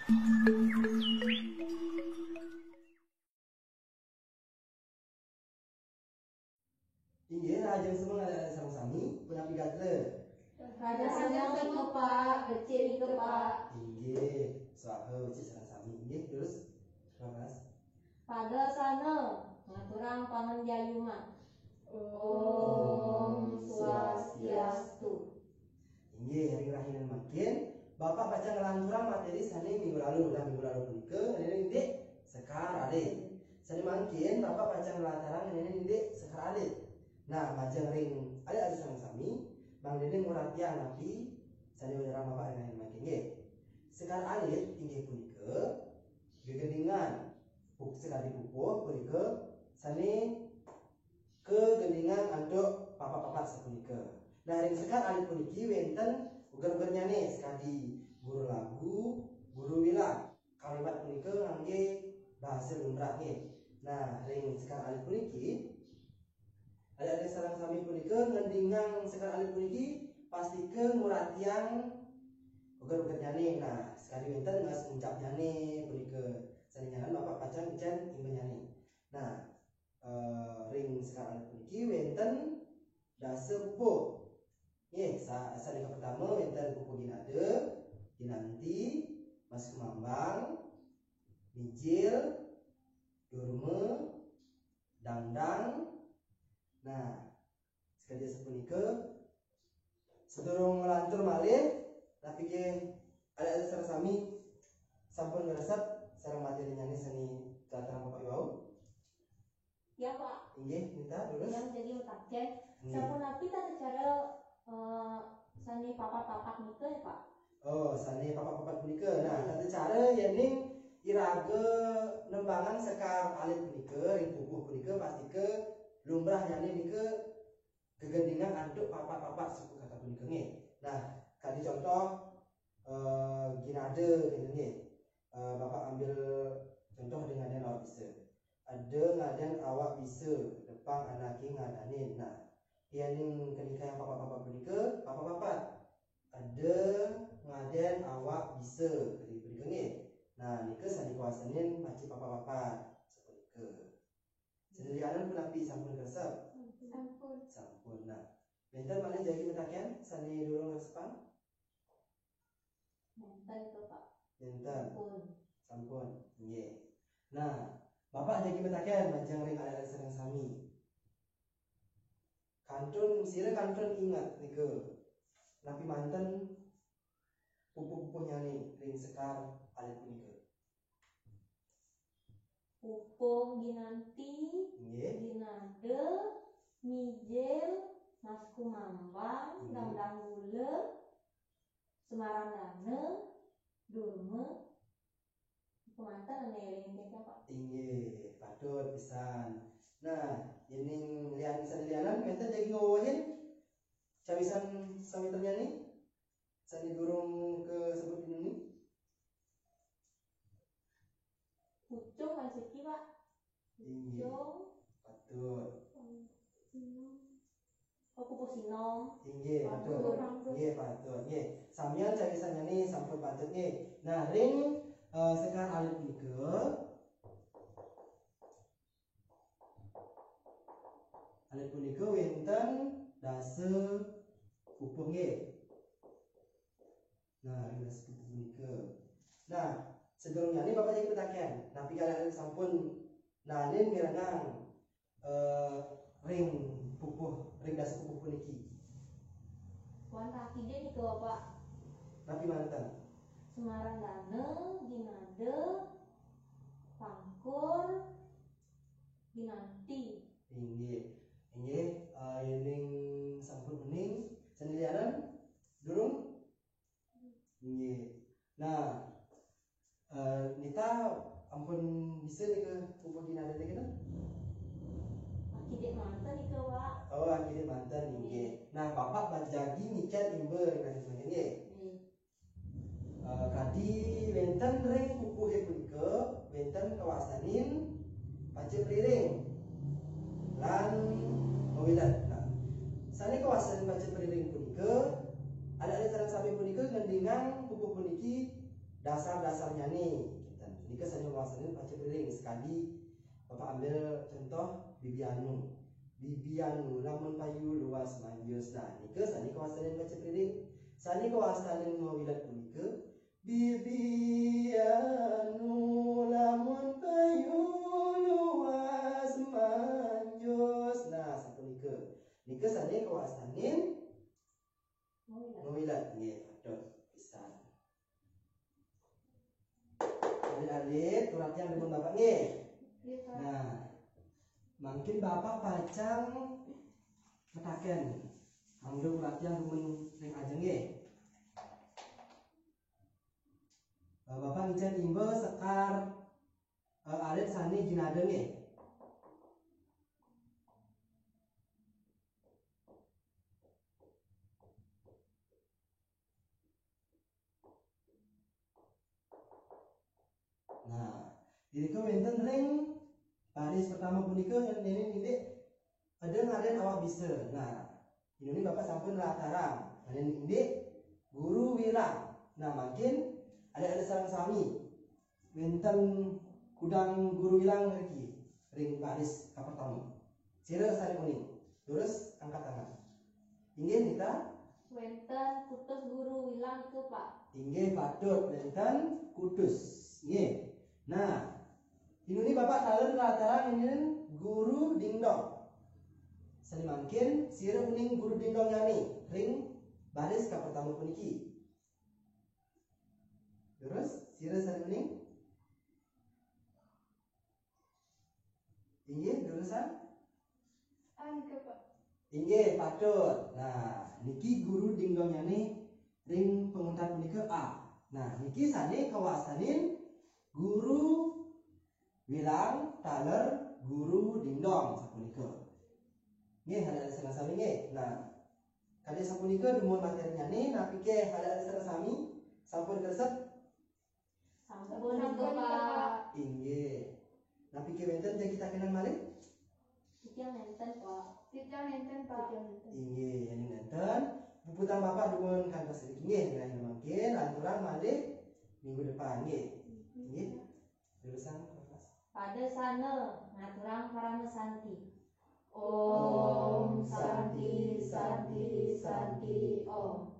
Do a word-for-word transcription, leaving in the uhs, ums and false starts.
Inggih, rahajeng semeng alit-alit sareng sami, punapi gatra? Rahajeng semeng nika, Pak, becik nika, Pak. Inggih, swaha becik sareng sami. Inggih, terus, Bapak. Padasana, ngaturang panganjayuman. Om Swastiastu. Inggih, ring rahinan mangkin, Bapak pacang nglanturang materi sane minggu lalu. Nah, minggu lalu punika ngeninin indik sekar alit. Sane mangkin, Bapak pacang nglanturang ngeninin indik sekar alit. Nah, majeng ring alit-alit sareng sami, mangdaning nguratiang napi sane wirénan Bapak ring rahinan mangkin, nggih. Sekar alit inggih punika gegendingan pu-, sekadi pupuh punika sane kagendingan antuk papat-papat sapunika. Nah, ring sekar alit puniki wenten uger-ugernyane sakadi guru lagu, guru wilang. Kalimat punika ngangge basa lumrah nggih. Nah, ring sekar alit puniki, alit-alit sareng sami punika ngendingang sekar alit puniki pastika nguratiang uger-ugernyane. Nah, sakadi wenten ngas ngucapnyane punika sane nyanan Bapak pacang ngicen imbenyane. Nah, eh, ring sekar alit puniki wenten dasa pupuh. Nggih, sa-, sane kapertama wenten pupuh ginada, ginanti, mas kumambang, mijil, durma, dangdang. Nah, sakadi sapunika, sadurung nglantur malih, napi nggih alit-alit sareng sami sampun ngresep sareng materinyane sane katerang Bapak iwau? Ya, Pak. Inggih, Nita, terus? Yang jadi mutaken, hmm, sapunapi tata cara, eh, sane papat-papat nika ya, Pak? Oh, sane papat-papat punika. Nah, tata cara yening iraga nembangang sekar alit punika, ring pupuh punika, pastika lumrahnyane nika gegendingan antuk papat-papat suku kata punika nggih. Nah, kadi contoh, eh, ginada gitu nggih. Eh, Bapak ambil contoh dengan yang awak bisa. Ada ngadan awak bisa, depang anake ngadanin. Nah, yening kenika yang papat-papat punika, papat-papat. Ada ngadan awak bisa, kadi punika nggih. Nah, nika sane kawasenin maca papat-papat. Sapunika. Sane lianan punapi sampun kresep? Sampun. Sampun. Nah, wenten malih jagi mataken sane durung resepang? Wenten to, Pak. Wenten. Sampun. Sampun. Nggih. Nah, Bapak jagi mataken majeng ring alit-alit sareng sami. Kantun, sira kantun inget nika. Napi manten pupuh-pupuhnyane ring sekar alit punika? Pupuh ginanti, nggih, ginada, mijil, mas kumambang, hmm, dangdang gula, semarandana, durma, kemanten ane eling teka, Pak. Inggih, patut pisan. Nah, yening lian, sane lianan, wenten jagi ngwewehin cawisan sawitrnyane? Sane durung kasebut niki? Pucung kan siki, Pak. Inggih. Pucung. Patut. Hmm. Oh, pupuh sinom. Inggih, patut. Patut. Inggih, patut. Nggih. Samian cawisannyane sampun patut nggih. Nah, ring, eh, sekar alit punika, alit punika wenten dasa pupuh nggih. Nah, ring dasa pupuh punika. Nah, sadurungnyane Bapak jagi mataken, napi kalian sampun nalin mirengang, eh, ring pupuh, ring dasa pupuh puniki? Wantah kide nika, Bapak. Napi manten? Semarandana, ginada, pangkur, ginanti. Inggih. Inggih, eh, yening sampun uning, sane lianan durung? Inggih. Nah, eh, Nita ampun bisa nika pupuh ginada nika? Akidik manten nika, Pak. Oh, akidik manten, inggih. Nah, Bapak jagi ngicen imba ring alit mangkin, nggih. Nggih. Eh, kadi wenten ring pupuhe punika, wenten kawasenin paca priring lan mawilet. Nah, sane kawasenin paca priring punika, alit-alit sareng sami punika ngendingang pupuh puniki dasar-dasarnyané. Nika sané kawastanin pacepriring. Sekadi Bapak ambil contoh bibi anu. Bibi anu lamun payu luas manjus. Nah, nika sané kawastanin pacepriring. Sané kawastanin mawilat punika, bibi anu lamun payu luas manjus. Nah, sapunika. Nika sané kawastanin mawilat. Nggih, patut pisan. Alit-alit, perhatian dumun Bapak nggih. Nggih, Pak. Nah, mangkin Bapak pacang mataken. Mangda perhatian dumun ring ajeng nggih. Eh, Bapak ngicen imba sekar, eh, alit sané ginada nggih. Nah, irika wénten ring baris pertama punika, nénten indik ada ngarén awak bisa. Nah, inuni Bapak sampun nlatarang, ngarén indik Guru Wilang. Nah, mangkin alit-alit sareng sami, wénten kudang Guru Wilang ngriki ring baris kapertama. Sira sané uning, durus angkat tangan. Inggih, Nita? Wénten Kutus Guru Wilang nika, Pak. Inggih, patut, wénten Kutus. Nggih. Nah, inuni Bapak taler nlatarang indik Guru Dingdong. Sané mangkin sira uning Guru Dingdongnyané ring baris kapertama puniki. Durus, sira sané uning? Inggih, durusang? Nika, Pak. Inggih, patut. Nah, niki Guru Dingdongnyané ring panguntat punika A. Nah, niki sané kawastanin Guru Wilang taler Guru Dingdong sapunika. Nggih, alit-alit sareng sami nggih. Nah, kalih sapunika dumun materinyané, napiké alit-alit sareng sami sampun kresep? Sampun, Pak. Inggih. Napiké wénten titiang takénang malih? Titiang nénten, Pak. Titiang nénten, Pak. Inggih, yén nénten, puputang Bapak dumun kantos iriki nggih, nah, mangkin lanturang malih minggu depan nggih. Inggih. Durusang, Bapak. Padasana ngaturang parama santi. Om Santi, Santi, Santi, Om.